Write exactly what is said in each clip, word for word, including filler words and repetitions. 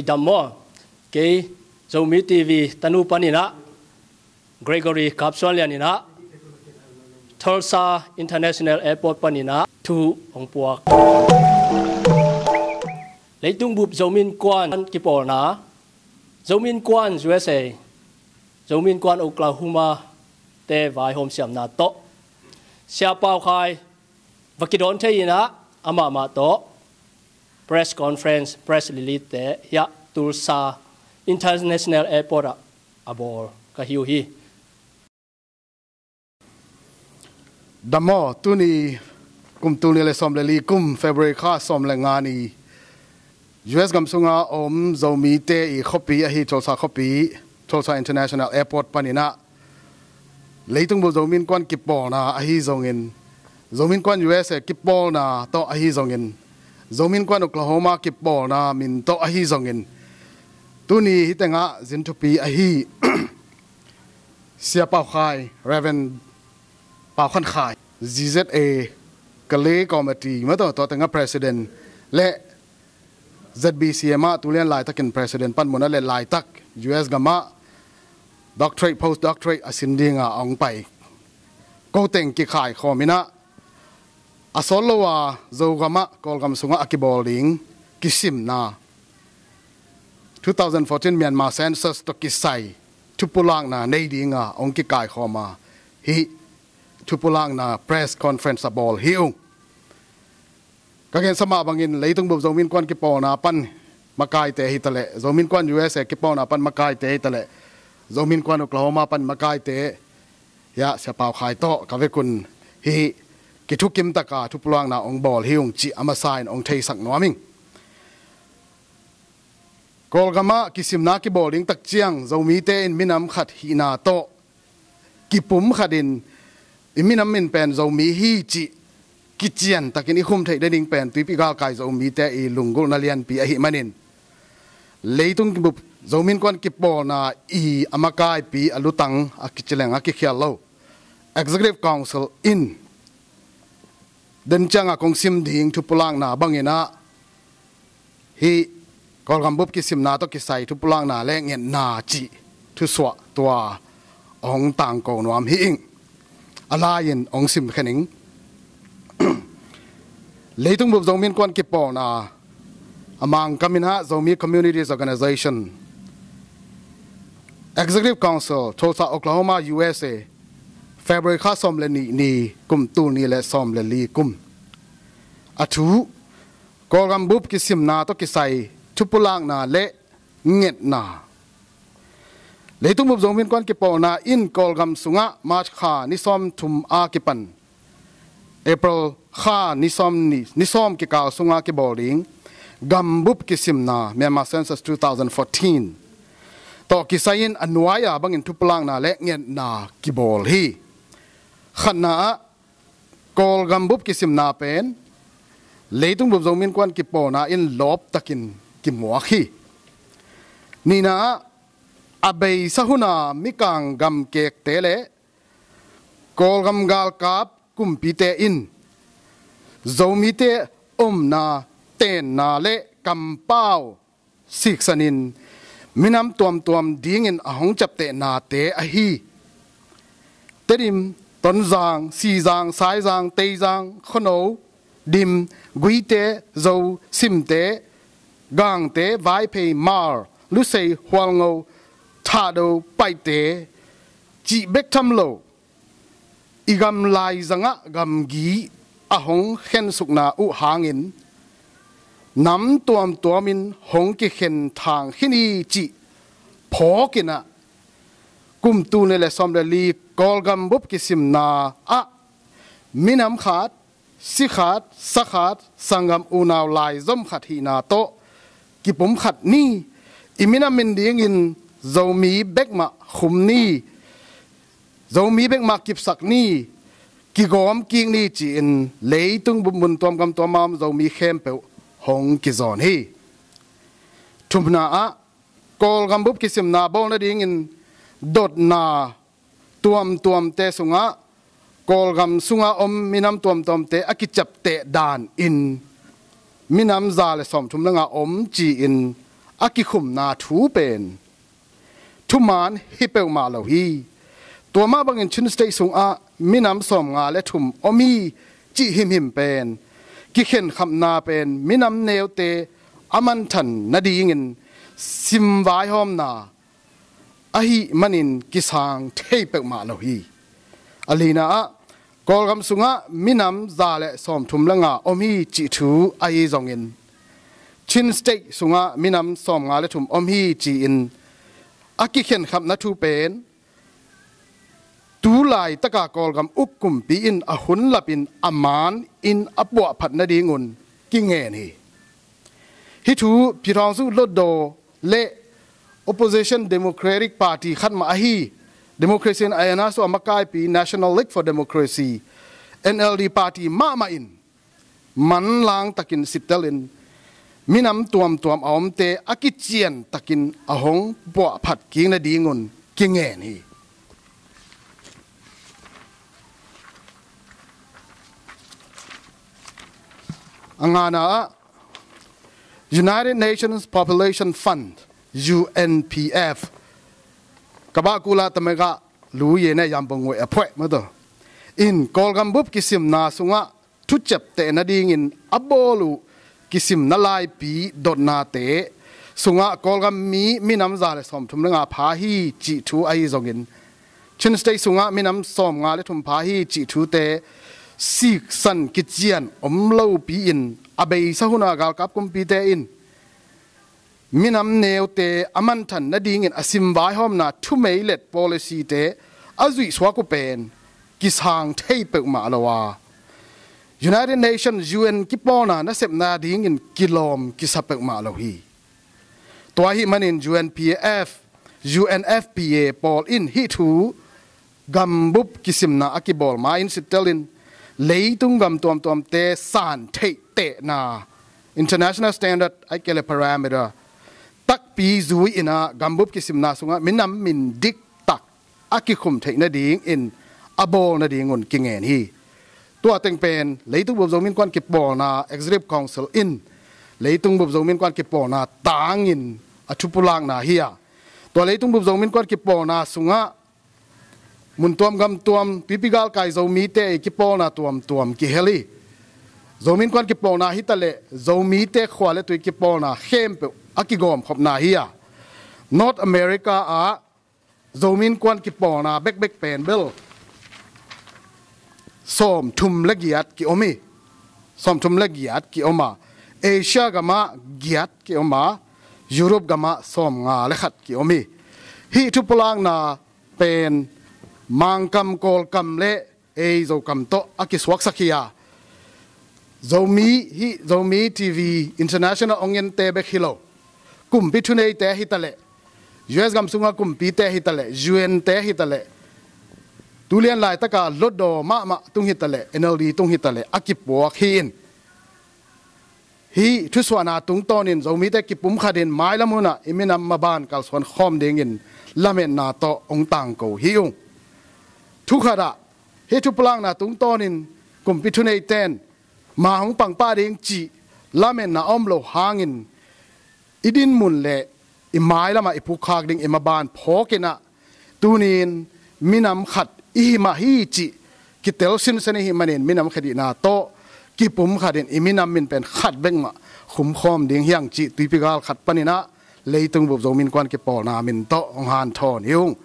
Dam maw? Kei Zomi T V Tanu paninah Gregory Kapsuanlian inah Tulsa International Airport paninah thu hong puak. Leitung bup Zomi Innkuan kipawlna, Zomi Innkuan U S A, Zomi Innkuan Oklahoma te vaihawm siamna tawh Sia Pau Khai va kidawn thei inah amahmah tawh press conference, press release te hiah Tulsa International Airport ah a bawl ka hi uh hi. Dam maw? Tuni kum tul nih le sawm le li kum February kha sawm le nga ni U S gam sunga om Zomite i khuapi ahi Tulsa khuapi, Tulsa International Airport paninah leitung bup Zomi Innkuan kipawlna ahi zongin, Zomi Innkuan U S A kipawlna tawh ahi zongin, Zomi Innkuan Oklahoma kipawlna min tawh ahi zongin, tuni hih tengah zin thupi ahi Sia Pau Khai, Reverend Pau Khan Khai, Z Z A Kale Committee mah tawh, tua tengah President le Z B C M ah tulian laitakin President panmun a let laitak, U S gamah doctorate, post doctorate a sin dinga a hong pai ko teng kikhaikhawm inah a sawt lo a Zogamah Kawlgam sungah a kibawl ding kisimna, two thousand fourteen Myanmar Census tawh kisai thupulakna nei dinga hong kikaikhawm a, hih thupulakna press conference a bawl hi ung. Ka gensa mah bangin leitung bup Zomi Innkuan kipawlna pan makaite hitaleh, Zomi Innkuan U S A kipawlna pan makaite hitaleh, Zomi Innkuan Oklahoma pan makaite hiah Sia Pau Khai tawh ka vekun hih kithukim taka thupulakna hong bawl hi ung cih a masa in hong theisak nuam ing. Kawlgamah kisimna kibawl ding takciang Zomite in minam khat hihna tawh kipum khatin i minam min pen Zomi hi cih kiciantakin i khum theih nading pen tuipi galkai Zomite i lunggulhna lianpi ahih manin, leitung bup Zomi Innkuan kipawlna i a makaipi a lutang a kicileng a kikhial lo Executive Council in den cianga kong sim ding thupulakna banginah hih Kawlgam bup kisimna tawh kisai thupulakna le ngetna cih thusuah tua hong tangko nuam hi ing. A lai-in hong sim khen ing. Leitung bup Zomi Innkuan kipawlna a Mangkam inah Zomi Communities Organization, Executive Council, Tulsa, Oklahoma, U S A, February kha sawm le nih ni kum tul nih le sawm le li kum. A thu, Kawlgam bup kisimna tawh kisai thupulakna le ngetna. Leitung bup Zomi Innkuan kipawlna in Kawlgam sungah March kha ni sawm thum a kipan April kha ni sawm ni, ni sawm kikal sunga kibawl ding gambup kisimna, Myanmar Census two thousand fourteen tawh kisai in a nuai-a bangin thupulakna le ngetna kibawl hi. Khatna ah Kawlgam bup kisimna pen leitung bup Zomi Innkuan kipawlna in lawptakin kimuak hi. Nihna ah a beisa huna Mikang gamkekte le Kawlgam galkap kumpite in Zomite omna, tenna le kampau siksanin minam tuamtuam dingin a hong ciaptehnate ahi Tedim, Tonzang, Sizang, Saizang, Teizang, Khuano, Dim, Guite, Zo, Simte, Gangte, Vaiphei, Hmar, Lusei, Hualngo, Thado, Paite cih bek tham lo i gam laizangah gamgi a hong khensukna uh hangin nam tuamtuamin hong kikhen thang khin hi cih phawkinah kum tul nih le sawm le li Kawlgam bup kisimna ah minam khat, sikhat, sakhat, sanggam unau laizom khat hihna tawh kipum khat ni, i minam min dingin Zomi bekmah khum ni, Zomi bekmah kipsak ni, kigawm kik ni ci-in leitung bup mun tuam gam tuam a om Zomi khempeuh hong kizawn hi. Thumna ah Kawlgam bup kisimna bawl nadingin dotna tuamtuamte sungah Kawlgam sunga om minam tuamtuamte a kiciapteh dan in minam za le sawmthum langa om ci-in a kikhumna thu pen thuman hi peuhmah lo hi. Tua mah bangin Chin State sungah minam sawmnga le thum om hi cih himhim pen kikhenkhapna pen minam neute a manthan nadingin simvaihawmna ahih manin kisang thei peuhmah lo hi. A lina ah Kawlgam sungah minam za le sawmthum le nga om hi cih thu ahi zongin Chin State sungah minam sawmnga le thum om hi ci-in a kikhenkhapna thu pen tu laitaka Kawlgam uk kumpi in a hun lapin a man in a puahphat nadingun kingen hi. Hih thu Pyithaungsu Hluttaw le Opposition Democratic Party khat mah ahi Democracy in Ionnasu a makaipi National League for Democracy, N L D party mahmah in manlang takin sittelin minam tuamtuam a omte a kician takin a hong puahphat kik nadingun kingen hi. A ngana ah United Nations Population Fund, U N P F, ka bah kula tamega lu ye ne yambong we a phueh mato in Kawlgam bup kisimna sungah thuciapteh nadingin a bawl uh kisimna laipi dotnate sungah Kawlgam mi minam za le sawmthum le nga pha hi cih thu ahi zongin Chin State sungah minam sawmnga le thum pha hi cih thute siksan kician om lopi-in a beisa huna galkap kumpite in minam neute a manthan nadingin a simvaihawmna thumeilet policyte a zuihsuak uh pen kisang thei peuhmah lo a United Nations U N kipawlna nasepna dingin kilawm kisa peuhmah lo hi. Tua ahih manin U N P F, U N F P A pawl in hih thu gambup kisimna a kibawl ma-in sittelin leitung gam tuamtuamte san theih tehna international standard ai kele parameter takpi zui-inah gambup kisimna sungah minam min diktak a kikhum theih nadingin a bawl nadingun kingen hi. Tua teng pen leitung bup Zomi Innkuan kipawlna Executive Council in leitung bup Zomi Innkuan kipawlna tangin a thupulakna hi a tua leitung bup Zomi Innkuan kipawlna sungah mun tuam gam tuam tuipi galkai Zomite i kipawlna tuamtuam kihel hi. Zomi Innkuan kipawlna hitaleh Zomite khua le tui kipawlna khempeuh a kigawmkhopna hi a North America ah Zomi Innkuan kipawlna bekbek pen bel sawmthum le giat kiom hi. Sawmthum le giat kiom a Asia gamah giat kiom a Europe gamah sawmnga le khat kiom hi. Hih thupulakna pen Mangkam, Kawlkam le ei Zokam tawh a kisuaksak hi a Zomi hih Zomi T V International ong ente bek hi lo kumpi thuneite hitaleh U S gam sunga kumpite hitaleh U N te hitaleh tulian laitaka Hluttaw mahmah tung hitaleh N L D tung hitaleh a kipuak hi-in hih thusuahna tungtawnin Zomite kipumkhatin mailam hunah i minam maban kalsuan khawm dingin lametna tawh ong tangko hi ung. Thukhatah hih thupulakna tungtawnin kumpi thuneiten ma hong pangpah ding cih lametna a om lo hangin i dinmun le i mailamah i pukkhak ding i maban phawkinah tunin minam khat i hi mah hi cih kitel sinsen i hi manin minam khat ihna tawh kipumkhatin i minam min pen khat bek mah khumkhawm ding hiang cih tuipi gal khat paninah leitung bup Zomi Innkuan kipawlna min tawh hong hanthawn hi ung.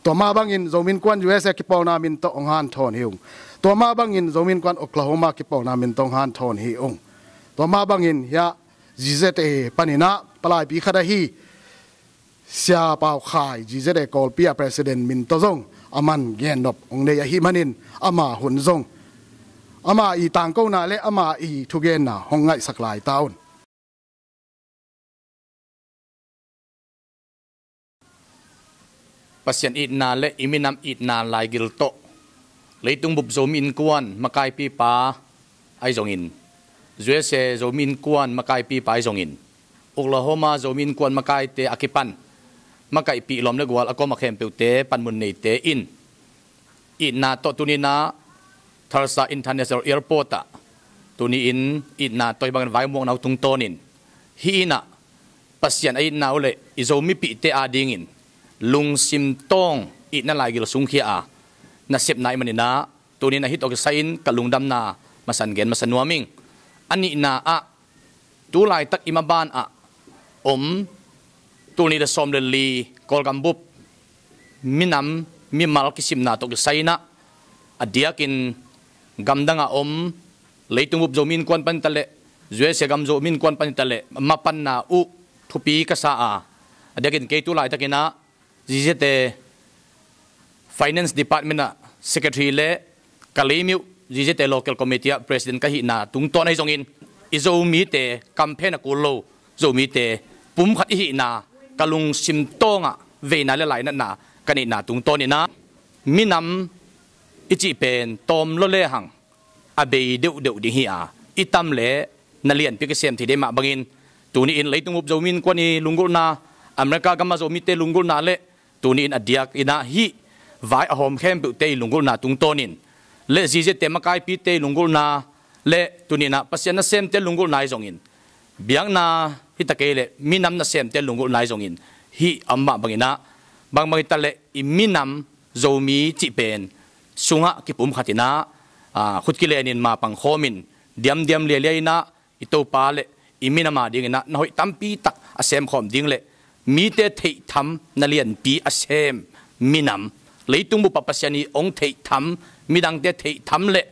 Tua mah bangin Zomi Innkuan U S A kipawlna min tawh hong hanthawn hi ung. Tua mah bangin Zomi Innkuan Oklahoma kipawlna min tawh hong hanthawn hi ung. Tua mah bangin hiah G Z A paninah palaipi khat ahi Sia Pau Khai G Z A Kawlpi a president min tawh zong a man gennop hong nei ahi manin ama hun zong ama i tangkona le ama i thugenna hong ngaihsak lai ta un. Pasian itna le i minam itna laigil tawh leitung bup Zomi Innkuan makaipipa ahi zongin U S A Zomi Innkuan makaipipa ahi zongin Oklahoma Zomi Innkuan makaite a kipan makaihpih lawm le gual a kawm a khempeuhte panmun neite in itna tawh tuninah Tulsa International Airport ah tuni-in itna tawh hih bangin vaimuakna uh tungtawnin hih innah Pasian a itna uh le i Zomipihte adingin lungsim tawng itna laigil sungkhia a nasepna ahih manin ah, tuni-in ah hih tawh kisai-in ka lungdamna masa-in gen masa nuam ing. A nihna ah, tu laitak i maban ah om tul nih le sawm le li Kawlgam bup minam mimal kisimna tawh kisai-in ah, a diakin gamdang a om leitung bup Zomi Innkuan pan hi ta leh, U S A gam Zomi Innkuan pan hi ta leh, mapanna uh thupi ka sa a, a diakin kei tu laitakin ah Z Z A Finance Department ah Secretary le Kalaymyo Z Z A Local Committee ah President ka hihna tungtawn ahi zongin, i Zomite kamphen a kul lo Zomite pumkhat i hihna ka lungsim tawng ah veina le lainatna ka neihna tungtawnin ah, minam i cih pen tawm lua lehang a bei deuhdeuh ding hi a, i tam leh na lianpi kisem thei ding mah bangin, tuni-in leitung bup Zomi Innkuan i lunggulhna, America gam a Zomite lunggulhna le tuni-in a diakin ah hih vai a hawm khempeuhte i lunggulhna tungtawnin le Z Z A te makaipite i lunggulhna le tuni-in ah Pasian nasemte lunggulhna ahi zongin, biakna hi ta kei leh minam nasemte lunggulhna ahi zongin, hih a om mah bangin ah, bangbang hi ta leh i minam Zomi cih pen sungah kipumkhatin ah, aa, khut kilenin mapang khawmin diamdiam lialia-in ah, i Topa le i minam adingin ah na hoih tampi tak a semkhawm ding le mite theihtham na lianpi a sem minam, leitung bup ah Pasian i hong theihtham, midangte theihtham le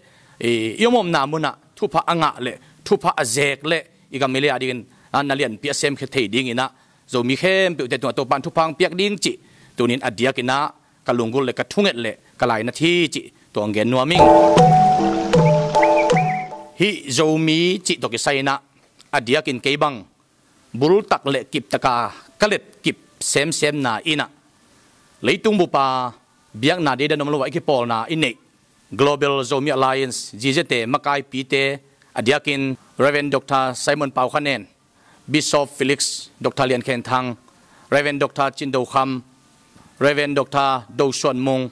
i, i omomna mun ah thupha a ngah le thupha a zek le i gam i lei adingin ah na lianpi a semkhia thei dingin ah, Zomi khempeuhte tungah Topa'n thupha hong piak ding cih tuni-in a diakin ah ka lunggulh le ka thunget le ka lainat hi cih tua hong gen nuam ing. Hih Zomi cih tawh kisai-in ah, a diakin kei bang bultak le kiptak a ka letkip semsemna in ah, leitung bup a biakna deidan om lo a i kipawlna i neih Global Zomi Alliance, Z Z A te makaipite, a diakin Reverend Doctor Simon Pau Khan En, Bishop Felix, Doctor Lian Khen Thang, Reverend Doctor Cin Do Kham, Reverend Doctor Do Suan Mung,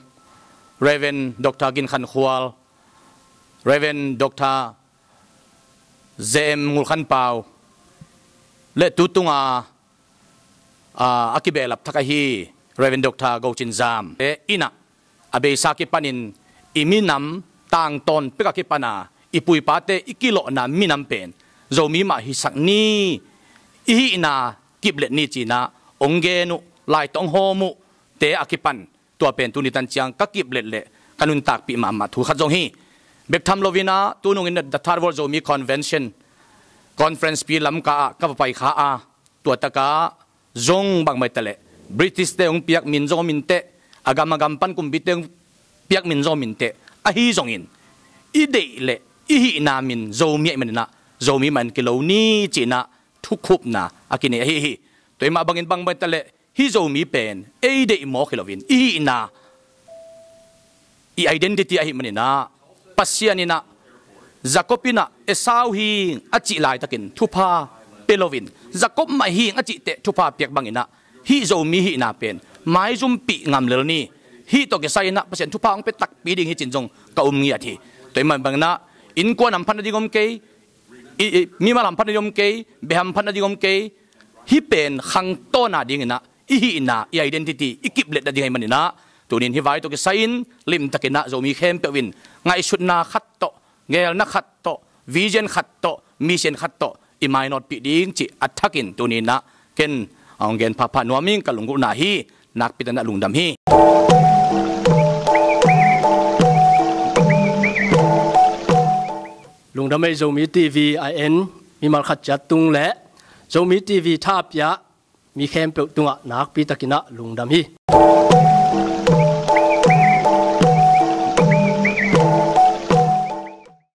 Reverend Doctor Gin Khan Khual, Reverend Doctor Z M Ngul Khan Pau, le tu tunga, aa, a kibehlap thak ahi Reverend Doctor Go Cin Zam te in ah, a beisa kipanin i minam tangtawn pek a kipan a i pu i pate i kilawhna minam pen Zomi mah hisak ni, i hihna kiplet ni ci-in ah hong gen uh, lai tawh hong hawm uh te a kipan, tua pen tuni tan ciang ka kiplet le ka nuntakpih mahmah thu khat zong hi. Bek tham loin ah, tu nungin The Third World Zomi Convention, Conference P Lamka ah ka va pai kha a, tua tak ah zong bangmah hi ta leh British te hong piak min zong om inteh, a gam a gam pan kumpite hong piak min zong om inteh, ahi zongin i deih le i hihna min Zomi ahih manin ah, Zomi mah in kilo ni ci-in ah thukhupna a kinei ahi hi. Tua ahih mah bangin bangmah hi ta leh hih Zomi pen ei deih mawk hi loin i hihna, i identity ahih manin ah, Pasian in ah Jacob in ah Esau hi ing a cih laitakin thupha pia loin, Jacob mah hi ing a cih teh thupha piak bangin ah, hih Zomi hihna pen maizumpih ngam lel ni. Hih tawh kisai-in ah Pasian thupha hong pia takpi ding hi ci-in zong ka um ngiat hi. Tua ahih mah bangin ah innkuan hamphatna ding om kei, i, i, mimal hamphatna ding om kei, beh hamphatna ding om kei, hih pen khangtawn a dingin ah i hihna, i identity i kiplet nading ahih manin ah, tuni-in hih vai tawh kisai-in limtakin ah Zomi khempeuh in ngaihsutna khat tawh, ngelna khat tawh, vision khat tawh, mission khat tawh i mainawtpih ding cih a thakin tuni-in ah ken hong gen phapha nuam ing. Ka lunggulhna hi. Nakpi takin ah lungdam hi. Lungdam ei. Zomi T V a en mimal khat ciat tung le Zomi T V tha a pia mi khempeuh tungah nakpi takin ah lungdam hi.